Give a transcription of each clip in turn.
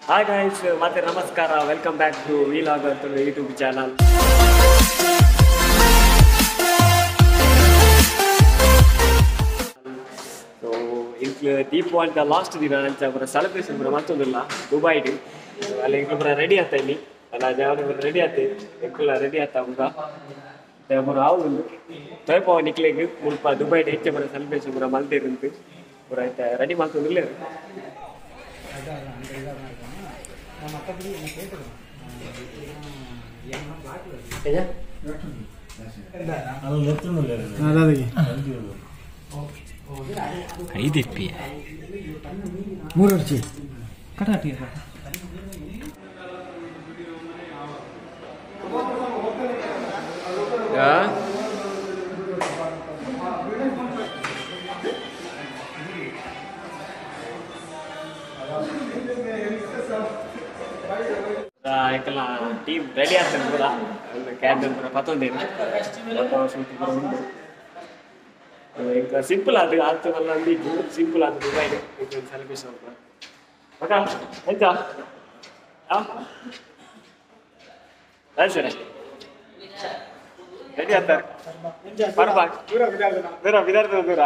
Hi guys, ಮತ್ತೆ ನಮಸ್ಕಾರ. Welcome back to vlog ಅಂತ ಯೂಟ್ಯೂಬ್ ಚಾನಲ್. ಸೊ ಇಂಕ್ಲು ದೀಪಾವಳಿದ ಲಾಸ್ಟ್ ದಿನ ಅಂಚ ಪೂರ ಸೆಲೆಬ್ರೇಷನ್ ಪೂರ ಮತ್ತೊಂದಿಲ್ಲ ದುಬೈಡ್. ಅಲ್ಲಿ ಇಂಕ್ಲು ಪೂರ ರೆಡಿ ಆತ ಇಲ್ಲಿ ಅಲ್ಲ ಜಾವನ ಪೂರ ರೆಡಿ ಆತ, ಇಂಕ್ಲ ರೆಡಿ ಆತ ಪೂರ ಪೂರ ಆವುಂಡು ತೋಯ್ಪಾವ ನಿಕ್ಲೆಗ್ ಮುಲ್ಪ ದುಬೈಡ್ ಹೆಚ್ಚ ಪೂರ ಸೆಲೆಬ್ರೇಷನ್ ಪೂರ ಮಲ್ತಿರುಂಟು ಪೂರ ಆಯ್ತಾ ರೆಡಿ ಮಲ್ತೊಂದಿಲ್ಲ. ಐದಿಪ್ಪಿ ಮೂರು ಕಟಾಟಿ ಟೀಮ್ ರೆಡಿ ಆಗ್ತದೆ ಪೂರ ಕ್ಯಾಂಡಲ್ ಪೂರ ಪತ್ತೊಂದೇನು ಶೂಟ್ ಪೂರ ಉಂಟು. ಈಗ ಸಿಂಪಲ್ ಅದು ಆತು ಮಲ್ಲ ಅಂದಿದ್ದು ಸಿಂಪಲ್ ಅದು ದುಬೈಡ್ ಸೆಲೆಬ್ರೇಷನ್ ಪೂರ. ಮಗ ಎಂತ ಸರಿ ರೆಡಿ ಆಗ್ತಾರೆ ಪರ್ಬ ದೂರ ಬಿದಾರ್ದ ದೂರ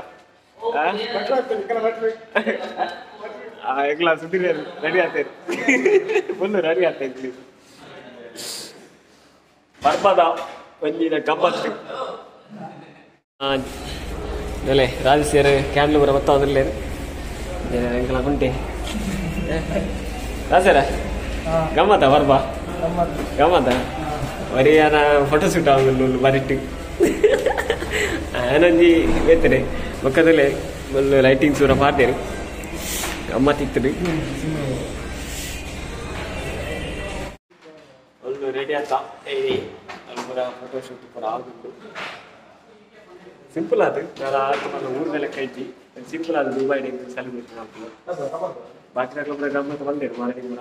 ಎಂಗ್ಲ ಸುದ್ದಿ ರೆಡಿ ಆಗ್ತಾರೆ ಫುಲ್ ರೆಡಿ ಆಗ್ತಾ ಇದ್ಲಿ ಪರ್ಬದ ಒಂಜಿನ ಗಮ್ಮತ್ತು. ನೆಲೆ ರಾಜಸೇರು ಕ್ಯಾಂಡ್ಲ್ ಪೂರ ಬತ್ತಾವದಿಲ್ಲೇರು ಎಂಕಲ ಕುಂಟೆ ರಾಜಸೇರ ಗಮ್ಮತ್ತ ಪರ್ಬ ಗಮ್ಮತ್ತ ವರಿಯಾನ ಫೋಟೋ ಶೂಟ್ ಆಗುಲ್ಲ ಬರಿಟ್ಟು ಆನಂಜಿ ಬೇತರೆ ಬೊಕ್ಕದಲ್ಲೇ ಫುಲ್ ಲೈಟಿಂಗ್ಸ್ ಪೂರ ಪಾಡ್ದೇರು ಗಮ್ಮತ್ತಿತ್ತು. ಒಂದು ರೆಡಿ ಆತ ಅಲ್ಲಿ ಪೂರ ಫೋಟೋ ಶೂಟ್ ಪೂರ ಆಗುಂಟು. ಸಿಂಪಲ್ ಅದು ನಾನು ಊರ ಮೇಲೆ ಕೈಜಿ ಸಿಂಪಲ್ ಅದು ದುಬೈ ಸೆಲೆಬ್ರೇಷನ್ ಆಗ್ತದೆ. ಬಾಕಿ ಪೂರ ಗಮ್ಮತ್ತು ಬಂದೇರು ಮಾರಡಿ ಪೂರ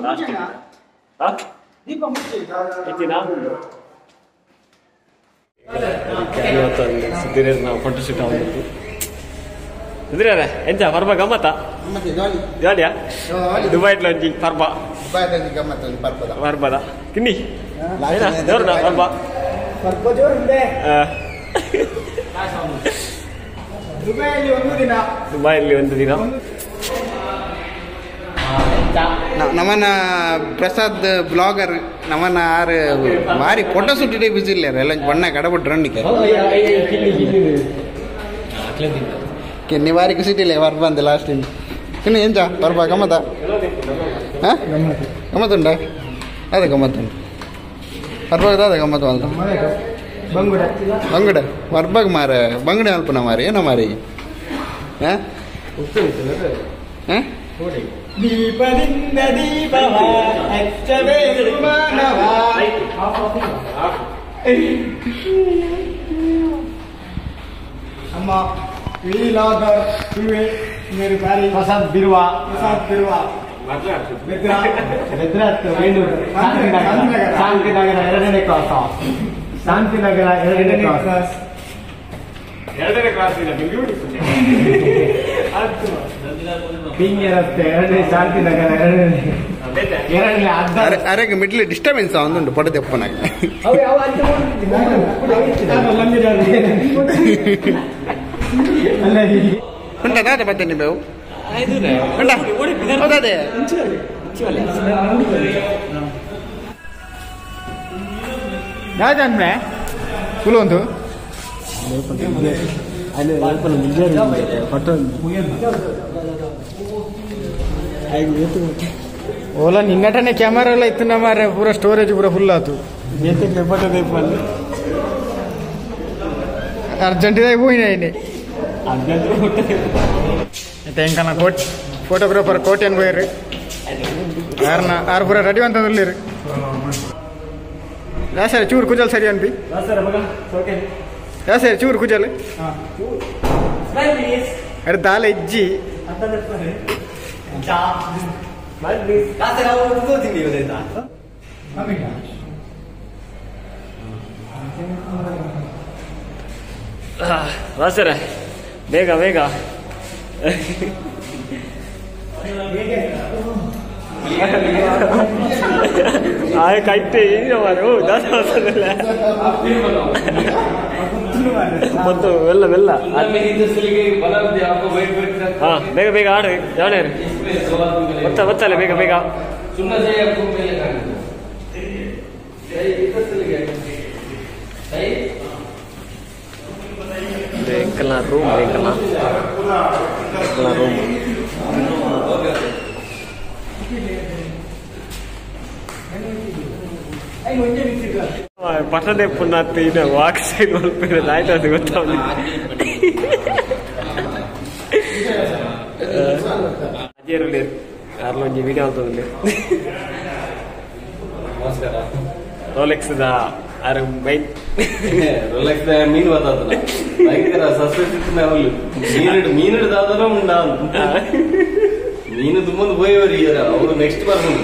ಲಾಸ್ಟ್ ಸುದ್ದಿರ ಫೋಟೋ ಶೂಟ್ ಆಗುಂಟು. ಸುದ್ದಿರ ಎಂಚ ಪರ್ಬ ಗಮ್ಮತ್ತ ಜಾಲಿಯಾ ದುಬೈ ಒಂಜಿ ಪರ್ಬ ಪರ್ಬದ ಕಿನ್ನಿ ಜೋರ್ದ ಪರ್ಬ ದುಬೈಯಲ್ಲಿ ಒಂದು ದಿನ. ನಮ್ಮನ್ನ ಪ್ರಸಾದ್ ಬ್ಲಾಗರ್ ನಮ್ಮನ್ನ ಆರು ಭಾರಿ ಫೋಟೋ ಶೂಟ್ ಬಿಸಿ ಇಲ್ಲ ಎಲ್ಲ ಬಣ್ಣ ಕಡಬಿಟ್ರು ರಣ್ಣಿಕೆ ಕಿನ್ನಿ ಭಾರಿ ಖುಷಿ ಇಲ್ಲ ಹೊರ ಬಂದೆ ಲಾಸ್ಟ್ ಇನ್ನು ಎಂಚ ಪರ್ಬ ಗಮ್ಮತ್ತ ಹಾಂ ಗಮ್ಮತ್ತುಂಟ ಅದೇ ಗಮ್ಮತ್ತುಂಟು ಪರ್ಬಾಗ ಅದೇ ಗಮ್ಮತ್ತು ಅಲ್ಲ ಬಂಗುಡೆ ಬಂಗುಡೆ ಪರ್ಬಾಗ ಮಾರ ಬಂಗುಡೆ ಅಲ್ಪನ ಮಾರಿ ಏನೋ ಮಾರಿ ಹಾಂ ಹಾಂ ದೀಪದಿಂದ ದೀಪವ ಹಚ್ಚಬೇಕು ಮಾನವ. ಅಮ್ಮ ವಿಲಾಗರ್ ಇವೆ ಮೇರು ಬಾರಿ ಪ್ರಸಾದ್ ಬಿರ್ವಾ ಪ್ರಸಾದ್ ಬಿರ್ವಾ ಬೆದ್ರಾತ್ ವೇಣೂರು ಶಾಂತಿನಗರ ಎರಡನೇ ಕ್ರಾಸ್ ಶಾಂತಿನಗರ ಎರಡನೇ ಕ್ರಾಸ್ ಎರಡನೇ ಕ್ರಾಸ್ ಇಲ್ಲ ಪಿಂಗೆ ರಸ್ತೆ ಎರಡನೇ ಶಾಂತಿನಗರ ಎರಡನೇ ಎರಡನೇ ಅರ್ಧ ಅರೆಗೆ ಮಿಡ್ಲ್ ಡಿಸ್ಟರ್ಬೆನ್ಸ್ ಒಂದುಂಟು ಪಡ ತೆಪ್ಪನಾಗ ಉಂಟಾ ದಾದ ಮತ್ತೆ ನೀವು ಉಂಟಾ ಹೌದೇ ಯಾವ್ದನ್ಮೆ ಕುಲೊಂದು ಓಲಾ ನಿನ್ನಟನೆ ಕ್ಯಾಮರಾ ಎಲ್ಲ ಇತ್ತು ಮಾರ್ರೆ ಪೂರ ಸ್ಟೋರೇಜ್ ಪೂರ ಫುಲ್ ಆತು ಅರ್ಜೆಂಟ್ ಹೋಯಿನ ಎಂಕನ ಕೋಟ್ ಫೋಟೋಗ್ರಾಫರ್ ಕೋಟೆನ್ ಹೋಯ್ರಿ ಆರ್ನ ಆರು ಪೂರ ರೆಡಿ ಅಂತಂದಿರ್ಲಿರಿ. ಯಾ ಸರ್ ಚೂರು ಕುಜಲ್ ಸರಿ ಅನ್ಪಿ ಯಾ ಸರ್ ಚೂರು ಕುಜಲ್ ಅರೆ ದಾಲ ಇಜ್ಜಿ ಸರ ಬೇಗ ಬೇಗ. ಆಯ ಕೈತೆ ಮಾರು ದಾಸ ಮತ್ತು ವೆಲ್ಲ ವೆಲ್ಲ ಹಾ ಬೇಗ ಬೇಗ ಆಡು ಜಾಣೆ ಬತ್ತ ಬತ್ತಲ್ಲ ಬೇಗ ಬೇಗ ಎಂಕಲ್ನ ರೂಮ್ ಎಂಕಲ್ನ ಎಂಕಲ್ನ ರೂಮ್ ಪಟ್ಟದೆ ಪುಣ್ಣಾತ್ ಇನ್ನ ವಾಕ್ ಸೈಡ್ ಮಲ್ಪೆರೆ ಆಯ್ತು ಅದು ಗೊತ್ತಾಗ ಅಜೇರುಲೇರು ಅರ್ಲೊಂಜಿ ವಿಡಿಯೋ ಅಂತಂದ್ರೆ ನಮಸ್ಕಾರ ರೋಲೆಕ್ಸ್ the ಆರು ಮೈನ್ ರೋಲೆಕ್ಸ್ the ಮೀನು ಬರ್ತದಲ್ಲ ಭಯಂಕರ ಸಸ್ಪೆನ್ಸ್ ಅವಳು ಮೀನು ಮೀನು ದಾದನ ಉಂಡ ಮೀನು ತುಂಬೊಂದು ಪೋಯವರು ಅವರು ನೆಕ್ಸ್ಟ್ ಬರ್ಬೋದು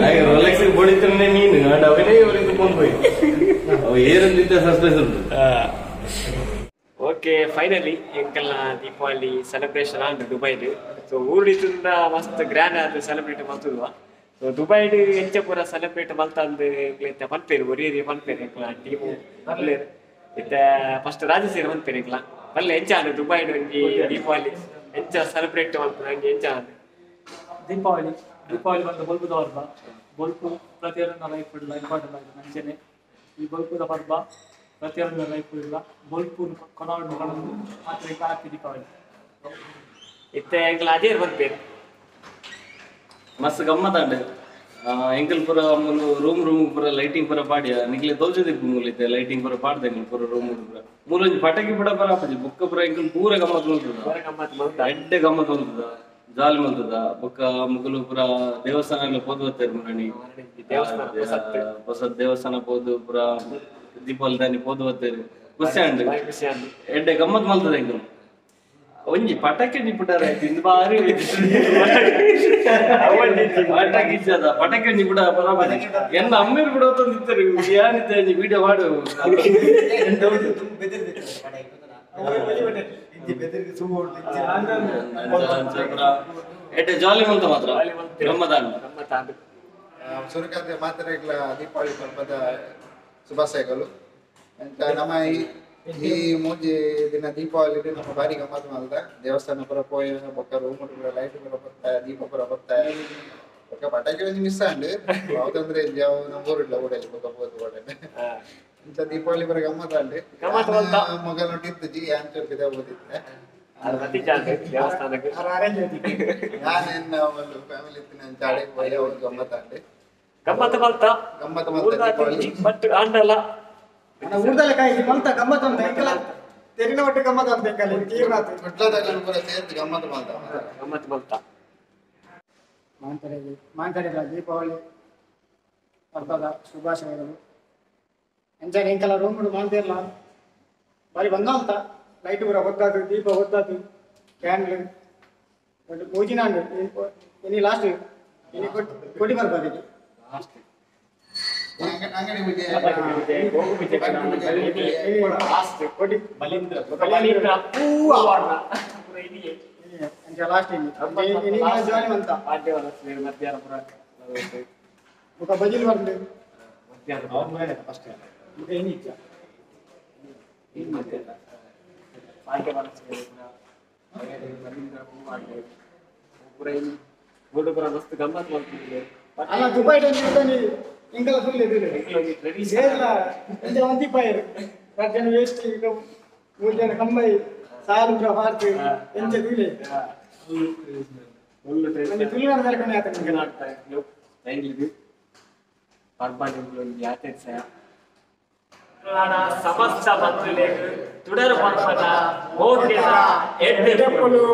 ಹಾಗೆ ರೋಲೆಕ್ಸ್ ಬಡಿತಾನೆ ಮೀನು ಅಂಡ್ ಅವನೇ ಇವರಿಗೆ ತುಂಬೊಂದು ಪೋಯಿ ಅವು ಏರಂದಿದ್ದ ಸಸ್ಪೆನ್ಸ್ ಉಂಟು. ಓಕೆ ಫೈನಲಿ ಎಂಕಲ್ನ ದೀಪಾವಳಿ ಸೆಲೆಬ್ರೇಷನ್ ಆಂಡ್ ದುಬೈಡ್. ಸೊ ಊರಿಡಿತುಂದ ಮಸ್ತ್ ಗ್ರ್ಯಾಂಡ್ ಆದ್ ಸೆಲೆಬ್ರೇಟ್ ಮಲ್ತುದುವ. ಸೊ ದುಬೈಡ್ ಎಂಚ ಪೂರ ಸೆಲೆಬ್ರೇಟ್ ಮಲ್ತಂದು ಎಂಕ್ಲ ಪನ್ಪೇರು ಒರಿ ಪನ್ಪೇರು ಎಂಕ್ಲ ಟೀಮು ಪಲ್ಲೇರು ಇತ್ತೆ ಫಸ್ಟ್ ರಾಜಸೇರು ಪನ್ಪೇರು ಎಂಕ್ಲ ಪಲ್ಲೆ ಎಂಚ ಆಂಡ್ ದುಬೈಡ್ ಒಂಜಿ ದೀಪಾವಳಿ ಎಂಚ ಸೆಲೆಬ್ರೇಟ್ ಮಲ್ಪುನ ಒಂಜಿ ಎಂಚ ಆಂಡ್ ದೀಪಾವಳಿ ದೀಪಾವಳಿ ಬಂದು ಬೊಲ್ಪುದ ಪರ್ಬ ಬೊಲ್ಪು ಪ್ರತಿಯೊಂದು ಲೈಫ್ ಇಲ್ಲ ಇಂಪಾರ್ಟೆಂಟ್ ಆಗಿದೆ ಅಂಚನೆ ಈ ಬೊಲ್ಪುದ ಪರ್ಬ ಪ್ರತಿಯೊಂದು ಲೈಫ್ ಇಲ್ಲ ಬೊಲ್ಪು ಕೊನವಡು ಕೊನೊಂದು ಮಾತ್ರ ಹ್ಯಾಪಿ ದೀಪಾವಳಿ. ಇತ್ತೆ ಎಂಕ್ಲ ಅಜೇರ್ ಪನ್ಪೇರು ಮಸ್ತ್ ಗಮ್ಮತ್ತಾಂಡ್ ಎಂಕಲ್ ಪೂರ ಒಂದು ರೂಮ್ ರೂಮ್ ಪೂರ ಲೈಟಿಂಗ್ ಪೂರ ಪಾಡಿಯ ನಿಕ್ಲೆ ತೋಜದಿಪ್ಪು ಮೂಲೈತೆ ಲೈಟಿಂಗ್ ಪೂರ ಪಾಡ್ದ ಎಂಕಲ್ ಪೂರ ರೂಮ್ ಪೂರ ಮೂಲೊಂಜಿ ಪಟಾಕಿ ಪೂರ ಪರ ಆಪುಜಿ ಬೊಕ್ಕ ಪೂರ ಎಂಕಲ್ ಪೂರ ಗಮ್ಮತ್ ಮಲ್ತದ ಎಡ್ಡೆ ಗಮ್ಮತ್ ಮಲ್ತದ ಜಾಲಿ ಮಲ್ತದ ಬೊಕ್ಕ ಮುಗುಲು ಪೂರ ದೇವಸ್ಥಾನ ಪೋದು ಬರ್ತಾರೆ ಮುರಣಿ ಹೊಸ ದೇವಸ್ಥಾನ ಪೋದು ಪೂರ ದೀಪಾವಳಿ ದಾನಿ ಪೋದು ಬರ್ತಾರೆ ಖುಷಿ ಅಂಡ್ ಎಡ್ಡೆ ಗಮ್ಮತ್ ಮಲ್ತದ ಎಂಕಲ್ ಒಂಜಿ ಪಟಾಕಿ ಒಂಜಿ ಪುಟಾರ ಆಯ್ತು ಇಂದು ಬಾರಿ ಪಟಾಕಿ ಇಜ್ಜದ ಪಟಾಕಿ ಒಂಜಿ ಪುಟ ಬರಾಬರಿ ಎನ್ನ ಅಮ್ಮೇರು ಕೂಡ ತಂದಿತ್ತಾರೆ ಯಾನಿತ್ತೆ ಒಂಜಿ ವಿಡಿಯೋ ಮಾಡು ಎಡ್ಡೆ ಜಾಲಿ ಮಲ್ತ ಮಾತ್ರ ಗಮ್ಮತಾಂಡ್ ಸುರುಕಾದ್ರೆ ಮಾತ್ರ ದೀಪಾವಳಿ ಪರ್ಬದ ಶುಭಾಶಯಗಳು. ಅಂತ ನಮ್ಮ ಈ ಮೂಜಿ ದಿನ ದೀಪಾವಳಿ ನಮ್ಮ ಬಾರಿ ಗಮ್ಮತ್ ಮಲ್ದ ದೇವಸ್ಥಾನ ಪುರ ಪೋಯ ಬೊಕ್ಕ ರೂಮ್ ಪೂರ ಲೈಟ್ ಪೂರ ಬರ್ತಾ ದೀಪ ಪೂರ ಬರ್ತಾ ಬೊಕ್ಕ ಪಟಾಕಿ ಒಂಜಿ ಮಿಸ್ ಆಂಡ್ ಯಾವ್ದಂದ್ರೆ ಯಾವ ನಮ್ಮ ಊರಿಲ್ಲ ಊರಲ್ಲಿ ಬೊಕ್ಕ ಪೋದು ಓಡಲ್ಲಿ ಇಂಚ ದೀಪಾವಳಿ ಪೂರ ಗಮ್ಮತ್ ಆಂಡ್ ಮೊಗಲೊಟ್ಟಿತ್ತು ಜಿ ಯಾನ್ ಚೊರ್ಕಿದೆ ಓದಿತ್ತೆ ನಾನೇನ್ ಒಂದು ಫ್ಯಾಮಿಲಿ ಇತ್ತು ನಾನು ಚಾಡೆ ಪೋಯ ಒಂದು ಗಮ್ಮತ್ ಆಂಡ್ ಗಮ್ಮತ್ ಮಲ್ತ ಗಮ್ಮತ್ ಮಲ್ತ ದೀಪಾವಳಿ ಬಟ್ ಆಂಡಲ್ಲ ಊರ್ದಲ್ಲ ಕಾಯಿ ಮಲ್ತ ಗಮ್ಮತ್ ಅಂತ ಎಂಕಲ ತೆರಿನ ಒಟ್ಟು ಗಮ್ಮತ್ ಅಂತ ಎಂಕಲ ತೀರ್ನಾತು ಕುಡ್ಲದಗಲು ಪೂರ ಸೇರ್ದು ಗಮ್ಮತ್ ಮಲ್ತ ಗಮ್ಮತ್ ಮಲ್ತ ಮಾಂತರಿಗೆ ಮಾಂತರಿಗಳ ದೀಪಾವಳಿ ಹಬ್ಬದ ಶುಭಾಶಯಗಳು. ಎಂಚನೆ ಎಂಕಲ ರೂಮ್ ಮಾಡ್ತಿರಲ್ಲ ಬಾರಿ ಬಂಗಾಲ್ತ ಲೈಟ್ ಪೂರ ಒದ್ದಾದು ದೀಪ ಒದ್ದಾದು ಕ್ಯಾಂಡ್ಲ್ ಒಟ್ಟು ಪೂಜಿನಾಂಡು ಇನಿ ಲಾಸ್ಟ್ ಇನಿ ಕೊಟ್ಟಿ ಬರ್ಬಾದಿತ್ತು. ಅಂಗಡಿ ಪೂಜೆ ಗೋಗು ಪೂಜೆ ಕೊಡಿ ಬಲಿಂದ್ರ ಬಲಿಂದ್ರ ಹೂವಾರ್ಣ ಪೂರ ಇನಿ ಅಂಚ ಲಾಸ್ಟ್ ಇನಿ ಇನಿ ಜಾಲಿ ಅಂತ ಮಧ್ಯಾಹ್ನ ಪೂರ ಬೊಕ ಬಜಿಲ್ ಬಂದು ಮಧ್ಯಾಹ್ನ ಫಸ್ಟ್ ಬೊಕ ಇನಿ ಇಚ್ಚ ಇನಿ ಪಾಡ್ಯ ಬಲಿಂದ್ರ ಹೂವಾರ್ಣ ಪೂರ ಇನಿ ಊಟ ಪೂರ ಮಸ್ತ್ ಗಮ್ಮತ್ ಮಲ್ತಿದ್ದೆ. ಅಲ್ಲ ದುಬೈ ಇರ್ತಾನೆ ಎಂಕಲ ಫುಲ್ ಎದುರು ಸೇರ್ಲ ಎಂಚ ಒಂದಿ ಪೈರ್ ರಡ್ಡ್ ಜನ ವೇಸ್ಟ್ ಮೂರು ಜನ ಕಂಬೈ ಸಾಲು ಪೂರ ಪಾರ್ಕ್ ಎಂಚ ತೂಲೆ ಒಂಜಿ ತುಳುನಾಡ್ ದರ್ಕನೆ ಆತ ಸಮಸ್ತ ಬಂಧುಲೆಗ್ ತುಡರ್ ಪರ್ಬದ ಮೋಕೆದ ಎಡ್ಡೆಪ್ಪುಲು.